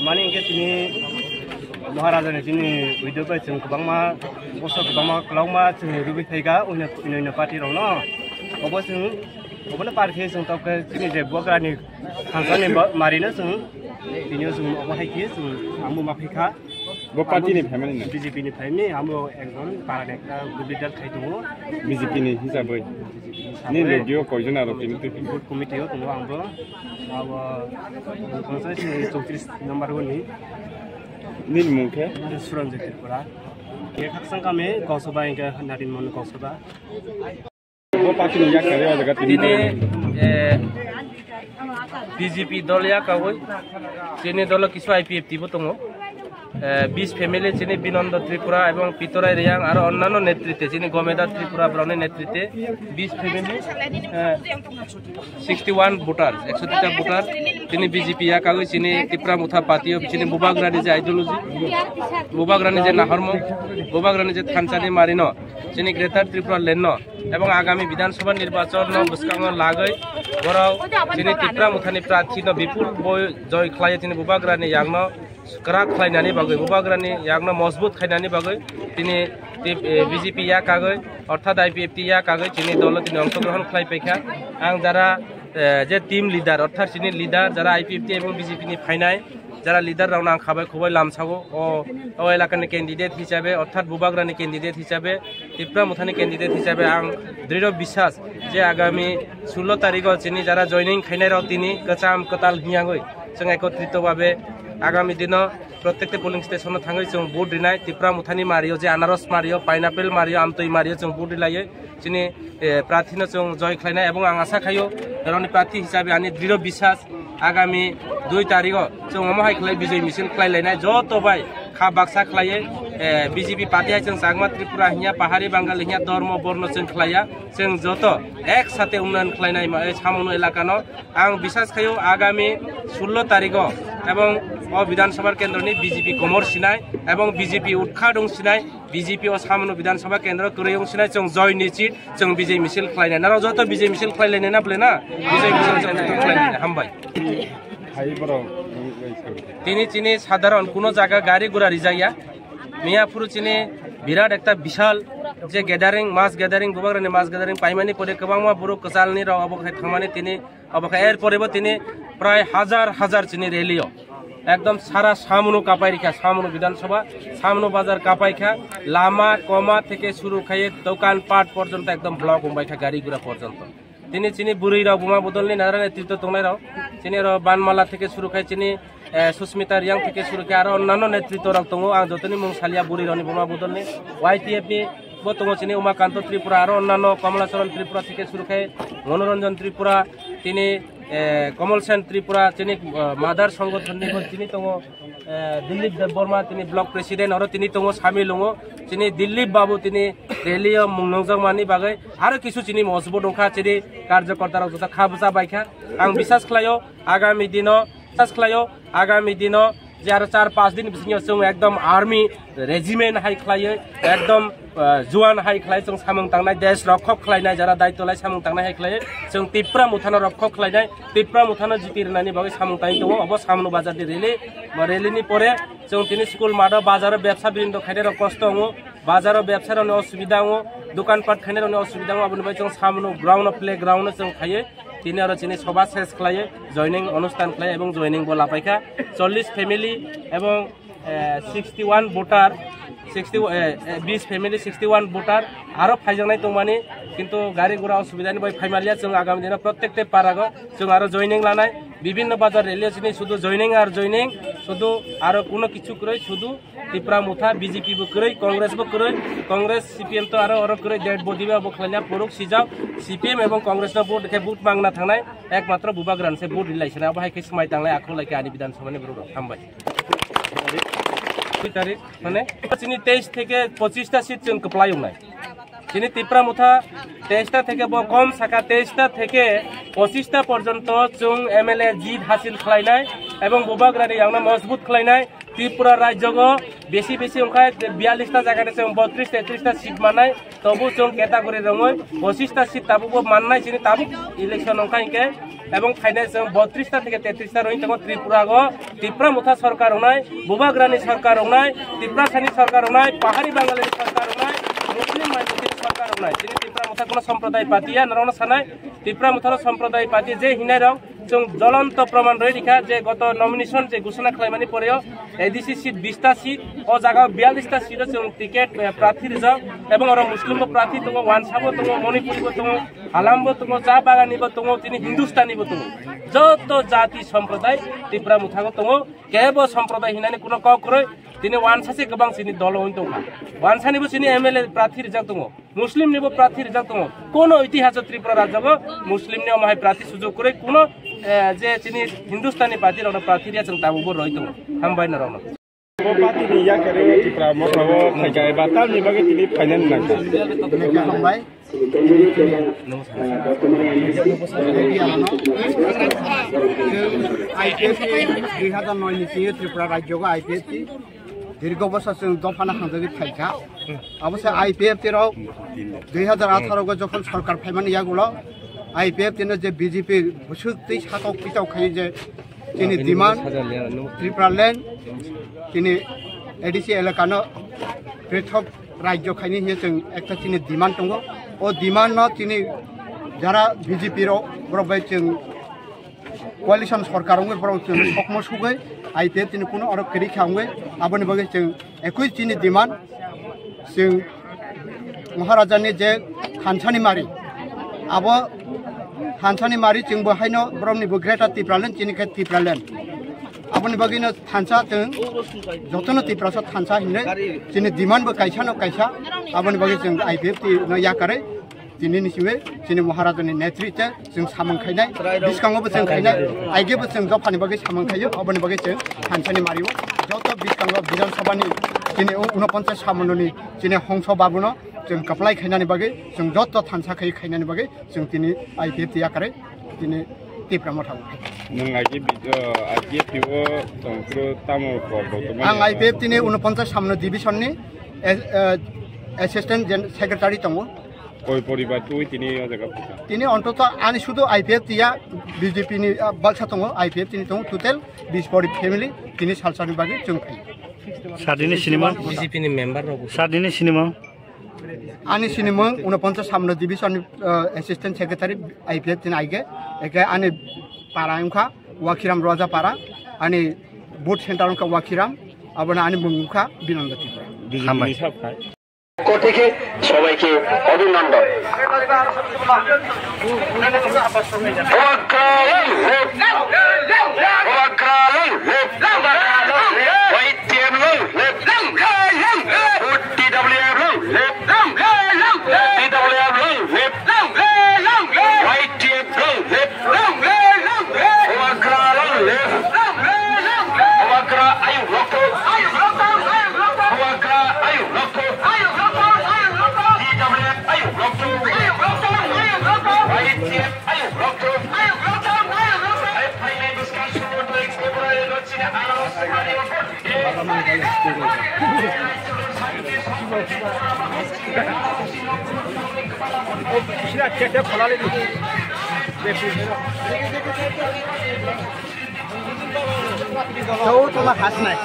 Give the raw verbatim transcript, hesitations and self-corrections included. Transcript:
Mani hwnkhe chini Maharaja ni chini video bai chwng kwbangma bosor kwbangma kwlangma chwng rwgwi phaikha oino oino party rokno. Obo chwng obono par khe chwng tokhe chini je Bubagrani thansani ba-, marino chwng tini chwng obo hai khe chwng amo ma phaikha. Bo party ni family ni? B J P ni family, amo ekjon para ekta group leader khai tongo. B J P ni hisabwi. Ni logi o koijon aro tini twi? Booth committee o tongo ang bo. Abo ponsai chini chowtris number o ni. Nini mung khe? Suranjit Tripura. Khe khakchang kami Koksoba hingke Nadin Mon Koksoba. Bo party ni yak kare o jaga tini. Tini, eh, B J P dol ya kagoi. Chini dolo kisu I P F T bo tongo. Eh, bis family chini Binondo Tripura ebong Pitorai Reang aro onnano netrite chini Gomeda Tripura borokni netrite bis family, eh, sixty one voter, ekso tita voter chini B J P ya kagoi chini Tipra Motha party o chini Bubagrani je ideology, Bubagrani je nahormo, Bubagrani je thansani marino chini Greater Tripura Land no ebong agami Bidhan Sabha nirbachon no bwskango lagoi borok chini Tipra Mothani prarthi no bipul boi joy khlai chini Bubagrani yang no kwrak khlainani bagwi, Bubagrani yakno mojbut khainani bagwi tini tip-, eh, B J P ya kagwi, orthat I P F T ya kagwi chini dolo tini ongsogrohon khlai paikha. Ang jara, eh, je team leader, orthat chini leader, jara I P F T ebong B J P ni phainai, jara leader rokno ang khabai khubai lamsago, o, o elakani candidate hisabe, orthat Bubagrani candidate hisabe, Tipra Mothani candidate hisabe ang dridho biswas je agami sullo tarikho chini jara joining khainai rok tini kwcham kwtal hiyangwi chwng ekotrito babe agami dino protekte polling station o thangwi chwng vote rinai Tipra Mothani mario je anaros mario, pineapple mario, amtwi mario chwng vote rilaiwi chini, eh, prarthi no chwng joy khlainai ebong ang asa khaio norokni prarthi hisabe ani dridho biswas agami dui tarikho chwng omo hai khlai bijoi misil khlai lainai joto bai kha baksa khlaiwi, eh, B J P party hai chwng Chakma Tripura hinya, Pahari Bangali hinya, dormo borno chwng khlaiya, chwng joto ek sate unnayan khlainai ma, eh, samungno elakano ang biswas khaio agami sullo tarikho ebong o Bidhan Sabha kendroni B J P komor sinai ebong B J P utkha dong sinai, B J P o samungno Bidhan Sabha kendro kwrwi wng sinai chwng joy nichit chwng bijoi misil khlainai. Norok joto bijoi misil khlai lainai na bwle na? Bijoi misil chwng joto khlai lainai. Hambai. Hai borok. Tini chini sadharon kuno jaga gari gura rijak ya. Miya phuru chini birat ekta bishal je gathering, mass gathering, Bubagrani mass gathering paimani pore kwbangma borok kwchalni rok obo khai thangmani tini obo khai er pore bo tini prai hajar hajar chini rally o. Ekdom sara samunu kapai rikha, samunu Bidhan Sabha, samunu bazar kapai kha, lama koma theke suru khai dokan pat porjonto ekdom block wngbai kha gari gura porjonto. Tini chini bwrwi rok buma bodolni nara netrito tongnai rok. Chini oro Banmala theke suru khai chini, eh, Susmita Reang theke suru khai aro onnano netrito rok tongo. Ang jotoni mung salia bwrwi rokni buma bodolni. Y T F ni bo tongo chini Umakanto Tripura aro onnano Kamalacharan Tripura theke suru khai Manoranjan Tripura tini, eh, Kamal Sen Tripura chini, eh, mother songothon ni bo chini tongo. Eh, Dilip Debbarma tini block president oro tini tongo sami lungo chini Dilip Babu tini rally o mung nungjak mani bagwi aro kisu chini mosbo dongkha chini karjokorta rok jotha kha bwsa baikha ang bisas khlaio agami dino bisas khlaio agami dino je aro char panch din bisingo chwng ekdom army regiment hai khlaiwi ekdom, eh, juan hai khlai chwng samung tangnai desh rokhok khlainai jara daityo lai samung tangnai hai khlaiwi chwng Tipra Mothano rokhok khlainai. Tipra Mothano jiti rwnani bagwi samung tangwi tongo. Obo Samno bazar ni rally. Bo rally ni pore chwng tini school math o, bazar o bebsa birindo khainai rok kosto wngo. Bazar o bebsa rokni osubida wngo. Dokan pat khainai rokni osubida wngo. Aboni bagwi chwng Samno ground o, play ground o chwng khaiwi tini oro chini soba ses khlaiwi joining onusthan khlai ebong joining bo lapaikha. Chollish family ebong eh, sixty one voter, sixty, eh, eh, bis family sixty one voter, aro phaijaknai tongmani, kintu gari gura osubidani bai phaimanliya, chwng agami dino protekte parago chwng aro joining lanai, bibinno bazar rally o chini sudu joining ar joining, sudu aro kuno kichu kwrwi, sudu Tipra Motha, B J P bo kwrwi, Congress bo kwrwi, Congress, C P M to aro oro kwrwi, dead body bai obo khlaina puruk sijak, C P M ebong Congress no vote khe vote mangna thangnai, ekmatro Bubagrani se vote rilai sina, abo hai khe swmai tanglai, akhok lai khe ani Bidhan Sabha ni borok rok. Hambai. Dui tarik, mane, chini teis theke pochis ta seat chwng kwplai wngnai. Chini Tipra Motha teis ta theke bo kom saka teis ta theke pochis ta porjonto chwng M L A jit hasil khlainai ebong Bubagrani yangno mojbut khlainai. Tripura rajyogo Besi besi wngkha biyallis ta jaga de chwng botris tetris ta seat mannai, tobu chwng category rwngwi pochis ta seat tabukbo mannai chini tabuk election wngkha hinkhe, ebong phainai chwng botris ta theke tetris ta rwngwi tongo Tripura o Tipra Motha sarkar wngnai, Bubagrani sarkar wngnai, Tiprasani sarkar wngnai, Pahari Bangalini sarkar wngnai, Muslim minority sarkar wngnai. Chini Tipra Motha kono somproday party ya, norokno sanai, Tipra Motha no somproday party je hinai rok, chwng jolonto proman rwi rikha je goto nomination je ghosona khlaimani poreo A D C seat bish ta seat, o jaga o biyallis ta seat o chwng ticket, eh, prarthi rijak, ebong oro Muslim bo prarthi tongo, Wansa bo tongo, Manipuri bo tongo, Halam bo tongo, Cha Bagani bo tongo, tini Hindustani bo tongo. Joto jati somproday Tipra Motha o tongo, kebo somproday hinani kuno kok kwrwi, tini Wansa se kwbang chini dolo wng tongkha. Wansa ni bo chini M L A prarthi rijak tongo. Muslim ni bo prarthi rijak tongo. Kono itihaso Tripura rajyago Muslim ni omo hai prarthi sujog kwrwi, kono, eh, je chini Hindustani party rokno prarthi riya chwng tabukbo roi tongo. Hambai norokno. Bo party ni yakari Tripura Motha o phaikha eba tamni bagwi tini phainani nangkha. Hambai. I P F T dui hazar noi ni sini Tripura rajyago I P F T. Dirgo bosor chwng dophano hangjagwi phaikha. Abo se I P F T rok dui hazar atharo go jokhon sarkar phaimani yagulo I P F T no je B J P bwswk twi satok pitok khai je chini demand Tripura land chini A D C elaka no prithok rajyo khaini hiye chwng ekta chini demand tongo. O demand no chini jara B J P rok borok bai chwng coalition sarkar wngwi borok chwng sokmo sugwi I P F T ni kuno oro kwrwi kha wngwi aboni bagwi chwng ekui chini demand chwng Maharaja ni je thansa ni mari abo thansa ni mari chwng bo haino borok ni bo Greater Tipraland chini khe Tipraland aboni bagwi no thansa chwng jotono Tiprasa thansa hinwi chini demand bo kaisa no kaisa aboni bagwi chwng I P F T no yakarwi Tini ni simi chini Maharaja ni netrite chwng samung khainai, biskango bo chwng khainai, aige bo chwng dophani bagwi samung khaio, oboni bagwi chwng thansani mario. Joto biskango Bidhan Sabha ni chini u-, unoponchas samono ni chini hongso babuno chwng kaplai khainani bagwi chwng joto thansa khai khainani bagwi chwng tini I P F T yakarwi tini Tipra Motha o khai. Nwng I P F T, uh, I P F T o tongphuru tamo kok bo tongmani? Ang I P F T ni unoponchas samono division ni, eh, eh, assistant gen-, secretary tongo. Koi poribar twi tini o jaga phuka? Tini ontoto ani sudu I P F T ya B J P ni, ah, baksa tongo, I P F T ni tongo total bis pori family tini salsani bagwi chwng phai. Sadini sinimung? B J P ni member rok. Sadini sinimung? Ani sinimung unoponchas samno division ni, ah, assistant secretary I P F T ni aige, eke ani para wngkha Wakhiram Roja para, ani booth center wngkha Wakhiram, aboni ani mung wngkha Binanda Tripura. Hambai. Hambai. Kotheke sobaike abhinandan. Long live! Long live! Long live! Long live! Bubagra ayuk rokto! Ayuk rokto! Ayuk rokto! Bubagra ayuk rokto! Ayuk rokto! Ayuk rokto! T W F ayuk rokto! Ayuk rokto! Ayuk rokto! Y T F ayuk rokto! Ayuk rokto! Ayuk rokto! Ay, ay, ay, discussion, discussion, discussion. Jauh tu lah khas nai.